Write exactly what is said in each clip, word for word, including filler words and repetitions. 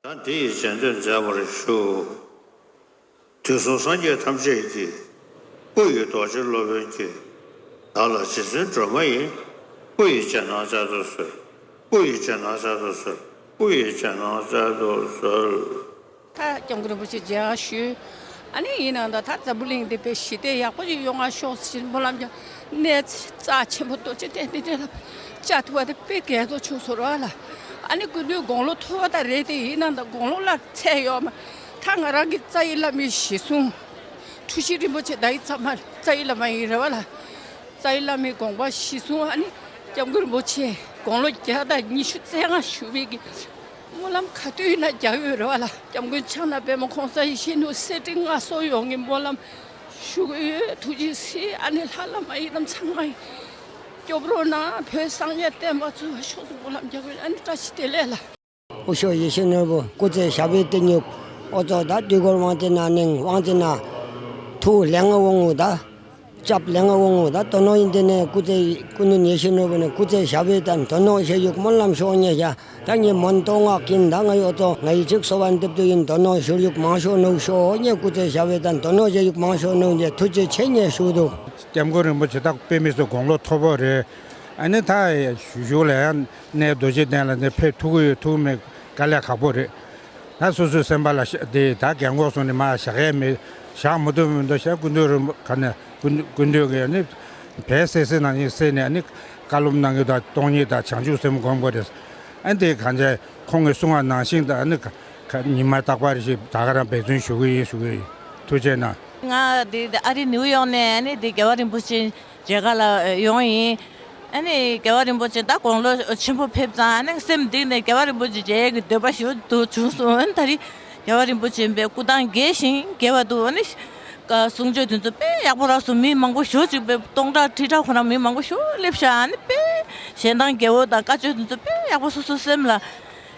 ད་འདི་ཡི་རྗེས་ཟློས་མཛད་པར་ཞུ། དུས་གསུམ་སངས་རྒྱས་ཐམས་ཅད་ཀྱི། སྐུ་ཡི་རྡོ་རྗེ་སློབ་དཔོན་གྱིས། བདག་ལ་རྗེ་བཙུན་སྒྲོལ་མ་ཡི། སྐུ་ཡི་རྗེས་གནང་སྩལ་དུ་གསོལ། སྐུ་ཡི་རྗེས་གནང་སྩལ་དུ་གསོལ། སྐུ་ཡི་རྗེས་གནང་སྩལ་དུ་གསོལ། ད་སྐྱབས་མགོན་རིན་པོ་ཆེ་མཇལ་ཁ་ཞུས། ཨ་ནི་ཡིན་ནའང་ད་ད་འཛམ་བུ་གླིང་འདི་དཔེ་ཞི་བདེ་ཡག་པོ་ཞིག་ཡོང་བ་ཤོག་ཟེར་སྨོན་ལམ་རྒྱག་གནས་རྩ་ཆེན་པོ་རྡོ་རྗེ་གདན་འདི་འདྲ་ལ་བཅའ་ཐུབ་པ་དེ་དཔེ་དགའ་ཚོར་བྱུང་སོང་ར་ལ། ཨ་ནི་སྐུ་མདུན་དགུང་ལོ་མཐོ་བ་ད་རེད་དེ་ཡིན་ནའང་ད་དགུང་ལོ་ལ་ཚད་ཡོད་མ། ད་ང་རང་གི་རྩ་བའི་བླ་མའི་གཞི་བཟུང་། འཁྲུལ་ཞིག་རིན་པོ་ཆེ་ད་ཡི་ཚང་མ་རྩ་བའི་བླ་མ་ཡིན་ར་བ་ལ། རྩ་བའི་བླ་མའི་དགོངས་པ་གཞི་བཟུང་ཨ་ནི་སྐྱབས་མགོན་རིན་པོ་ཆེ་དགུང་ལོ་བརྒྱ་དང་ཉི་ཤུ་རྩ་ལྔ་བཞུགས་པའི་གི་སྨོན་ལམ་ག་དུས་ཡིན་ན་རྒྱག་ཡོད་རེད་བ་ལ། སྐྱབས་མགོན་ཕྱག་ན་པདྨོ་གོང་ས་ཡིད་བཞིན་ནོར་བུ་གསེར་ཕྲེང་མངའ་གསོལ་ཡོང་གི་སྨོན་ལམ་ཞུ་གི་ཡོད། ཐུགས་རྗེ་གཟིགས། ཨ་ནི་ལྷ་བླ་མ་ཡི་རང་ཚང་མ་ཡི་སྐྱོབ་རོགས་གནང་། བོད་སངས་རྒྱས་བསྟན་པ་འཚོ་བ་ཤོག་ཟེར་སྨོན་ལམ་རྒྱག་གི་ཡོད། ཨ་ནི་བཀྲ་ཤིས་བདེ་ལེགས་ལ། སྐུ་ཞབས་ཡིད་བཞིན་ནོར་བུ་སྐུ་ཚེ་ཞབས་པད་བརྟན་གྱི་འོ་ཙོག་ད་དུས་འཁོར་དབང་ཆེན་ནང་ནས་དབང་ཆེན་ན་ཐུགས་ལས་ངན་དབང་འོ་ད་སྐྱབས་ལས་ངན་དབང་འོ་ད་དོ་ནོ་ཡིན་དེ་ནས་སྐུ་ཚེ་སྐུ་མདུན་ཡིད་བཞིན་ནོར་བུ་ནས་སྐུ་ཚེ་ཞབས་པད་བརྟན་དོ་ནོ་ཞེས་ཡུག་སྨོན་ལམ་ཤོག་ཉེ་ཞག་ད་ངས་མོན་གཏོང་ངག་གིན་ད་ང་ཡོ་ཙོ་ང་ཡི་ཅིག་གསོ་བ་འདེབས་དུ་ཡིན་དོ་ནོ་ཞུར་ཡུག་མང་ཤོག་ནུག་ཤོག་ཉེ་སྐུ་ཚེ་ཞབས་པད་བརྟན་དོ་ནོ་ཞེས་ཡུག་མང་ཤོག་ནུག་ཉེ་ཐུགས་རྗེ་ཆེ་ཉེ་ཞུ་འདུག་སྐྱབས་མགོན་རིན་པོ་ཆེ་ད་དཔེ་མི་སྲིད་དགུང་ལོ་མཐོ་པོ་རེད། ཨ་ནི་ད་བཞུགས་ལ་ཡང་གནས་རྡོ་རྗེ་གདན་ལ་ནི་ཕེབས་ཐུབ་ཀྱི་ཡོད་ཐུབ་མེད་དཀའ་ལས་ཁག་པོ་རེད། ད་སོ་སོའི་སེམས་པ་ལ་ཤ་དེ་ད་རྒན་གོག་སོང་ནས་མ་བཞག་ཡས་མེད། བཞག་མི་ཐུབ་མི་འདུག་བཞག་སྐུ་མདུན་རིན་པོ་ག་ནས་སྐུ་སྐུ་མདུན་གྱི་ནི་བལ་སེ་སེ་ནང་བཞིན་སེ་ནས་ནི་བཀའ་སློབ་གནང་གི་དང་སྟོང་ཉིད་དང་བྱང་ཆུབ་སེམས་སྒོམ་དགོས་རེད། ཨ་ནི་དེ་གང་བྱས་ཁོང་གིས་གསུང་བ་ནང་བཞིན་དང་ནི་ག་ཉི་མ་རྟག་པར་ཞིག་ད་ག་རང་འབད་བརྩོན་ཞུ་གི་ཡིན་ཞུ་གི་ཡིན། ཐུགས་རྗེ་གནང་། ང་དེ་ཨ་རི་ནིའུ་ཡོག་ནས་ཨ་ནི་དེ་རྒྱལ་བ་རིན་པོ་ཆེ་མཇལ་ཁ་ལ་ཡོང་ཡིན། ཨ་ནི་རྒྱལ་བ་རིན་པོ་ཆེ་ད་དགུང་ལོ་ཆེན་པོ་ཕེབས་ཙང་ཨ་ནི་སེམས་གཏིང་ནས་རྒྱལ་བ་རིན་པོ་ཆེ་མཇལ་ཡས་ཀྱི་འདོད་པ་ཞུ་འདུག་བྱུང་སོང་། ཨ་ནི་ད་རེས་རྒྱལ་བ་རིན་པོ་ཆེ་པའི་སྐུ་ཐང་རྒྱས་ཤིང་རྒྱས་པ་འདུག་ཨ་ནི་གསུང་ཆོས་དེ་ཚོ་དཔེ་ཡག་པོ་རག་སོང་། མི་མང་པོ་ཞེ་ཅིག་པའི་སྟོང་ཕྲག་ཁྲི་ཕྲག་ཁོ་རང་མི་མང་པོ་ཞེ་སླེབས་ཤག་ཨ་ནི་དཔེ་ཞལ་ཐང་རྒྱས་པོ་དང་བཀའ་ཆོས་དེ་ཚོ་དཔེ་ཡག་པོ་སོ་སོ་སེམས་ལ་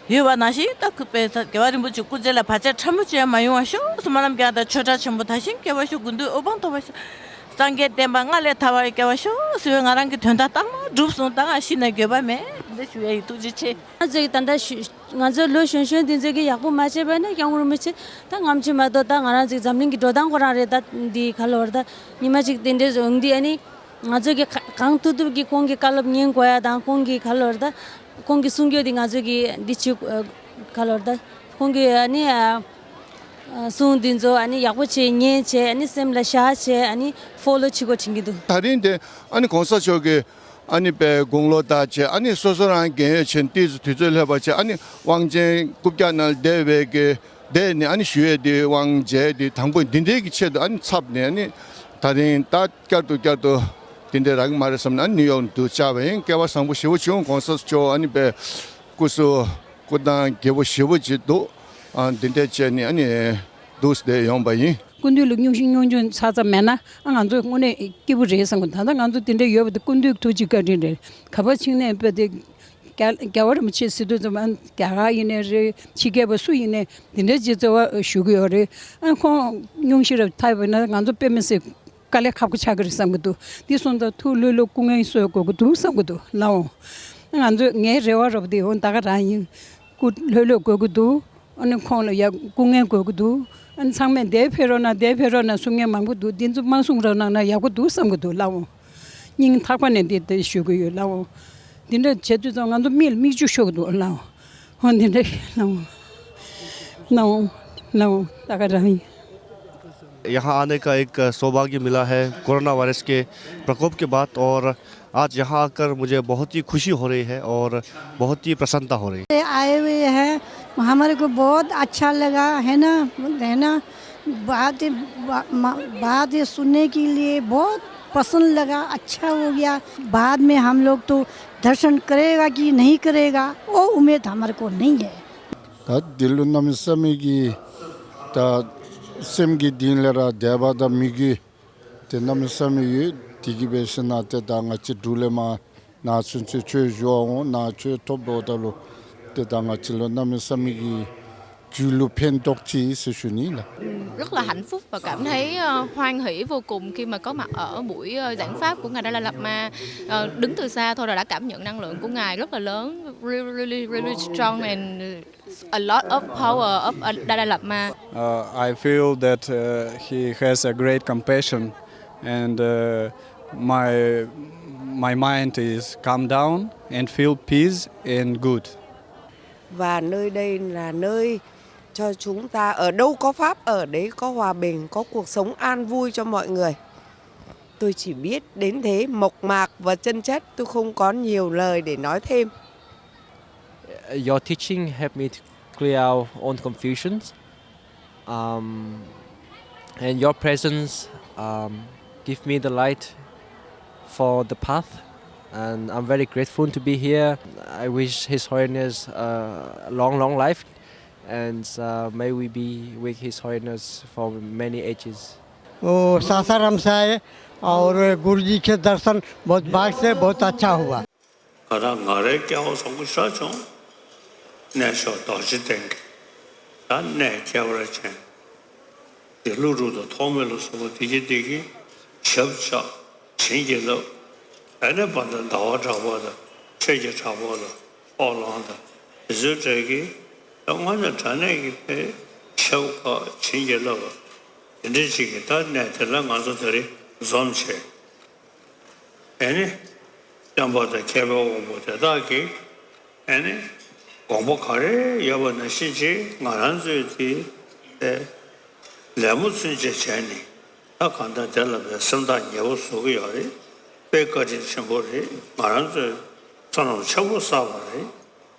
ཡོད་པ་ནང་བཞིན་ད་ཁུ་པའི་རྒྱལ་བ་རིན་པོ་ཆེ་སྐུ་ཚེ་ལ་བར་ཆད་ཕྲ་མོ་ཅན་མ་ཡོང་བ་ཤོག་སྨོན་ལམ་རྒྱག་དང་ཆོས་གྲྭ་ཆེན་པོ་དར་ཞིང་རྒྱས་པ་ཤོག་དགེ་འདུན་དབུ་འཕང་ཐོབ་པ་ཤོག་སངས་རྒྱས་བསྟན་པ་སྔར་ལས་དར་བར་བསྐལ་བ་ཤོག་ཟེར་བའི་ང་རང་གི་དོན་དག་རྟགས་མ་གྲུབ་སོང་། ད་ང་ཤི་ན་འགྱོད་པ་མེད། འདི་ཞུ་ཡ་ཡིན། ཐུགས་རྗེ་ཆེ། ང་ཚོ་ད་ལྟ་ཞུ་ང་ཚོ་ལོ་གཞོན་གཞོན་འདི་ཚོ་གི་ཡག་པོ་མ་བྱས་པ་ནི་སྐྱབས་མགོན་རིན་པོ་ཆེ་ད་ངམ་ཆེ་མ་གཏོགས་ད་ང་རང་ཚོའི་འཛམ་གླིང་གི་འགྲོ་སྟངས་ཁོ་རང་རེད། ད་འདི་ག་ལོར་ད་ཉི་མ་གཅིག་དེ་འདྲའི་འོང་དུས་ཨ་ནི། ང་ཚོ་གི་ག་གང་ཐུབ་ཐུབ་ཀྱིས་ཁོང་གི་བཀའ་སློབ་ཉན་དགོས་ཡ་དང་ཁོང་གི་ག་ལོར་ད་ཁོང་གི་གསུང་རྒྱུ་དེ་ང་ཚོ་གི་འདི་བྱེད་དགོས། ག་ལོར་ད་ཁོང་གི་ཨ་ནི་ཨ་ཨ་གསུང་འདི་ཚོ་ཨ་ནི་ཡག་པོ་བྱས་ཉན་བྱས་ཨ་ནི་སེམས་ལ་བཞག་བྱས་ཨ་ནི་ཕོ་ལོ་བྱེད་དགོས་དྲན་གྱི་འདུག་དེ་རིང་དེ་ཨ་ནི་གོང་ས་མཆོག་གི་ཨ་ནི་པའི་དགུང་ལོ་དག་བྱས་ཨ་ནི་སོ་སོ་རང་རྒན་ཡོལ་ཕྱིན་ཏོག་ཙམ་དུས་ཚོད་སླེབས་པ་བྱས་ཨ་ནི་དབང་ཆེན་རྐུབ་བཀྱག་ནང་བསྡད་པའི་གི་བསྡད་ནས་ཨ་ནི་ཞུ་ཡས་དེ་དབང་མཇལ་དེ་དང་པོ་འདི་འདྲའི་གི་ཆེད་དུ་ཨ་ནི་འཚབ་ནས་ཨ་ནི་དེ་རིང་ད་བསྐྱར་དུ་བསྐྱར་དུ་དེ་འདྲའི་རག་གི་མ་རེད་བསམ་ནས་ཨ་ནི་ནིའུ་ཡོག་ཏུ་བཅར་བ་ཡིན། སྐལ་བ་བཟང་པོ་ཞེ་པོ་བྱུང་། གོང་ས་མཆོག་ཨ་ནི་པའི་སྐུ་གཟུགས་སྐུ་ཐང་རྒྱས་པོ་ཞེ་པོ་ཅིག་འདུག་ཨ་འདི་འདྲ་བྱས་ནས་ཨ་ནི་འདུག་བསྡད་ཡོང་པ་ཡིན། སྐུ་མདུན་ལ་སྙུང་གཞི་སྙུང་གཞི་ཚ་ཚ་མེད་ན་ཨ་ང་ཚོ་དངོས་གནས་སྐྱིད་པོ་རེད་བསམ་གི། ད་ལྟ་ང་ཚོ་དེ་འདྲ་ཡོད་པ་དེ་སྐུ་མདུན་ཐུགས་རྗེ་བཀའ་དྲིན་རེད། ག་པར་ཕྱིན་ནས་དཔེ་དེ་རྒྱ་རྒྱལ་བ་རིན་པོ་ཆེ་ཟེར་དུས་ཙམ་ཨ་རྒྱ་གར་ཡིན་ནའི་རེད། ཕྱི་རྒྱལ་པ་སུ་ཡིན་ནའི་དེ་འདྲའི་རྗེས་བརྩེ་བ་ཞུ་གི་ཡོད་རེད། ཨ་ཁོང་སྙུང་གཞི་རབ་ཐར་བ་ན་ང་ཚོ་དཔེ་མི་སྲིད་དཀའ་ལས་ཁག་པོ་ཆགས་ཀྱི་རེད་བསམ་གྱི་འདུག་དེ་སོང་ཙང་ཐུགས་ལྷོད་ལྷོད་སྐུ་ངལ་གསོ་དགོས་ཀྱི་འདུག་བསམ་གྱི་འདུག་ལགས་འོང་། ང་ཚོས་ངའི་རེ་བ་རབ་དེ་འོང་ད་ག་རང་ཡིན། སྐུ་ལྷོད་ལྷོད་དགོས་ཀྱི་འདུག་ཨ་ནི་ཁོང་ལ་ཡ་སྐུ་ངལ་དགོས་ཀྱི་འདུག་ཨ་ནི་ཚང་མས་འདིར་ཕེབས་རོགས་གནང་འདིར་ཕེབས་རོགས་གནང་གསུང་མཁན་མང་པོ་འདུག་འདི་ཚོ་མ་གསུང་རོགས་གནང་ན་ཡག་པོ་འདུག་བསམ་གྱི་འདུག་ལགས་འོང་། སྙིང་ཐག་པ་ནས་འདི་འདི་ཞུ་གི་ཡོད་ལགས་འོང་། འདི་འདྲ་བྱེད་དུས་ཙང་ང་ཚོ་མིག་མིག་ཆུ་ཤོར་གྱི་འདུག་ལགས་འོང་། འོ་འདི་འདྲ་ལགས་འོང་། ལགས་འོང་། ལགས་འོང་། ད་ག་རང་ཡིན། यहाँ आने का एक सौभाग्य मिला है कोरोना वायरस के प्रकोप के बाद, और आज यहाँ आकर मुझे बहुत ही खुशी हो रही है और बहुत ही प्रसन्नता हो रही है। ये आए हुए हैं, हमारे को बहुत अच्छा लगा, है ना, है ना? बात, बा-, मा-, बात ये सुनने के लिए बहुत पसंद लगा, अच्छा हो गया। बाद में हम लोग तो दर्शन करेगा कि नहीं करेगा, वो उम्मीद हमारे को नहीं है। ད་འདི་ལོ་གནམ་མེད་ས་མེད་ཀྱི་ད་སེམས་ཀྱི་གཏིང་ལ་ར་དད་པ་དང་མོས་གུས་དེ་གནམ་མེད་ས་མེད་ཡོད། དེ་གི་བས་ཤི་ན་དེ་ད་ང་ཅི་འབྲུག་ལས་མ་ན་ཚུན་ཚོད་ཆོས་ཞུ་བ་འོང་ན་ཆོས་ཐོབ་འགྲོ་ད་ལོ་དེ་ད་ང་ཅི་ལོ་གནམ་མེད་ས་མེད་ཀྱི་རྒྱུད་ལུ་ཕན་ཐོགས་ཅི་ཟེར་ཞུ་ནི་ལ། Rất là hạnh phúc và cảm thấy ờ, hoan hỷ vô cùng khi mà có mặt ở buổi ờ, giảng pháp của ngài Dalai Lama. Ờ, đứng từ xa thôi là đã cảm nhận năng lượng của ngài rất là lớn, really, really, really strong and a lot of power of uh, Dalai Lama. Uh, I feel that uh, he has a great compassion, and uh, my my mind is calm down and feel peace and good. Và nơi đây là nơi cho chúng ta, ở đâu có Pháp ở đấy có hòa bình, có cuộc sống an vui cho mọi người. Tôi chỉ biết đến thế, mộc mạc và chân chất, tôi không có nhiều lời để nói thêm. Your teaching helped me to clear out all the confusions. Um, and your presence um, give me the light for the path. And I'm very grateful to be here. I wish His Holiness uh, a long, long life. And uh, may we be with His Holiness for many ages. वो सासाराम से आए और गुरु जी के दर्शन बहुत भाग से बहुत अच्छा हुआ। ང་རང་ང་རའི་སྐལ་བ་བཟང་པོ་ཞེ་དྲག་བྱུང་། གནས་མཆོག་རྡོ་རྗེ་གདན་གྱི་ད་གནས་ཁྱད་པར་ཅན་དེ་ཀླུ་སྒྲུབ་དང་ཐོགས་མེད་ལ་སོགས་པ་བདེ་སྐྱིད་བདེ་སྐྱིད་ཞབས་བཅགས་བྱིན་གྱིས་བརླབས། ཨ་ནི་བར་དུ་ཟླ་བ་གྲགས་པ་དང་ཆོས་རྒྱལ་གྲགས་པ་དང་ཕོ་ལང་དང་དེ་ཚོའི་གྲས་ཀྱིས་ད་དངོས་གནས་དྲང་གནས་ཀྱི་ཕའི་ཞབས་ཁ་བྱིན་གྱིས་བརླབས་པ་དེ་འདྲ་ཅིག་གི་ད་གནས་དེ་ལ་ང་ཚོ་ད་རེས་འཛོམས་བྱས། ཨེ་ནི། བསྟན་པ་དང་མཁས་པའི་དབང་པོ་དེ་དག་གིས་ཨེ་ནི། དགོངས་པ་ག་རེ་ཡོད་པ་ནང་བཞིན་ཅིག་ང་རང་ཚོས་དེ་ལས་མོ་ཚུན་ཆད་བྱས་ནས་ད་གང་ལྟར་དེ་ལ་བའི་སེམས་ཐག་ཉེ་པོ་བཟོ་གི་ཡོད་རེད། དཔེ་བཀའ་དྲིན་ཆེན་པོ་རེད། ང་རང་ཚོས་བསོད་ནམས་ཆེན་པོ་བསགས་པ་རེད།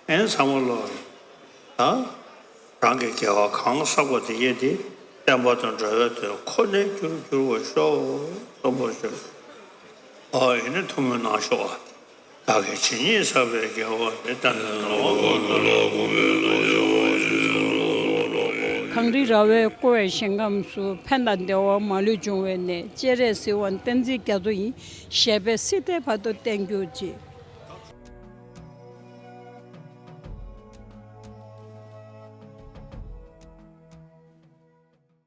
ཨེ་ཚང་མ་ལོ་ད་རང་གི་དགེ་བ་གང་བསགས་པ་དེ་གས་དེ་བསྟན་པ་དང་འགྲོ་བའི་དོན་ཁོ་ནའི་རྒྱུར་འགྱུར་བར་ཤོག། སྟོན་པ་ཤོག། ཨོ་ཡིན་ན་ཐུགས་སྨོན་གནང་ཤོག། བདག་གིས་ཇི་སྙེད་བསགས་པའི་དགེ་བ་འདི་ལྟར་ལོ། གངས་རི་ར་བས་བསྐོར་བའི་ཞིང་ཁམས་སུ། ཕན་དང་བདེ་བ་མ་ལུས་འབྱུང་བའི་གནས། སྤྱན་རས་གཟིགས་དབང་བསྟན་འཛིན་རྒྱ་མཚོ་ཡི། ཞབས་པད་སྲིད་མཐའི་བར་དུ་བརྟན་གྱུར་ཅིག།